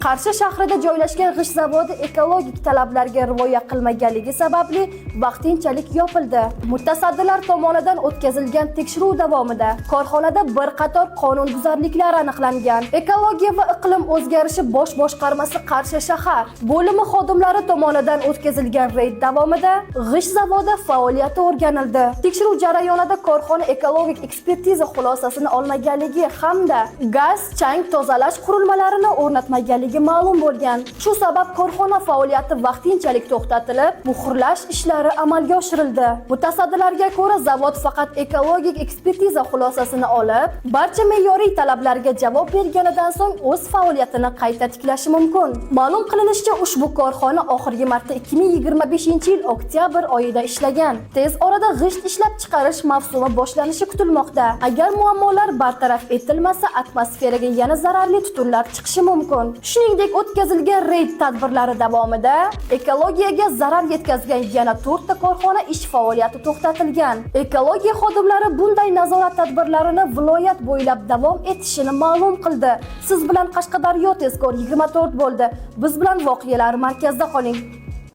Qarshi shahrida joylashgan g'isht zavodi ekologik talablarga rioya qilmaganligi sababli vaqtinchalik yopildi. Mutasaddilar tomonidan o'tkazilgan tekshiruv davomida korxonada bir qator qonunbuzarliklar aniqlangan. Ekologiya va iqlim o'zgarishi bosh boshqarmasi Qarshi shahar bo'limi xodimlari tomonidan o'tkazilgan reyd davomida g'isht zavodi faoliyati o'rganildi. Tekshiruv jarayonida korxona ekologik ekspertiza xulosasini olmaganligi hamda gaz, chang tozalash qurilmalarini o'rnatmaganligi ma'lum bo'lgan. Shu sabab korxona faoliyati vaqtinchalik to'xtatilib, muhrlash ishlari amalga oshirildi. Mutasaddilarga ko'ra, zavod faqat ekologik ekspertiza xulosasini olib, barcha me'yoriy talablarga javob berganidan so'ng o'z faoliyatini qayta tiklashi mumkin. Ma'lum qilinishicha, ushbu korxona oxirgi marta 2025-yil oktyabr oyida ishlagan. Tez orada g'isht ishlab chiqarish mavsumi boshlanishi kutilmoqda. Agar muammolar bartaraf etilmasa, atmosferaga yana zararli tutunlar chiqishi mumkin. Shuningdek, o'tkazilgan reyd tadbirlari davomida ekologiyaga zarar yetkazgan yana 4 ta korxona ish faoliyati to'xtatilgan. Ekologiya xodimlari bunday nazorat tadbirlarini viloyat bo'ylab davom etishini ma'lum qildi. Siz bilan Qashqadaryo tezkor 24 bo'ldi. Biz bilan voqealar markazda qoling.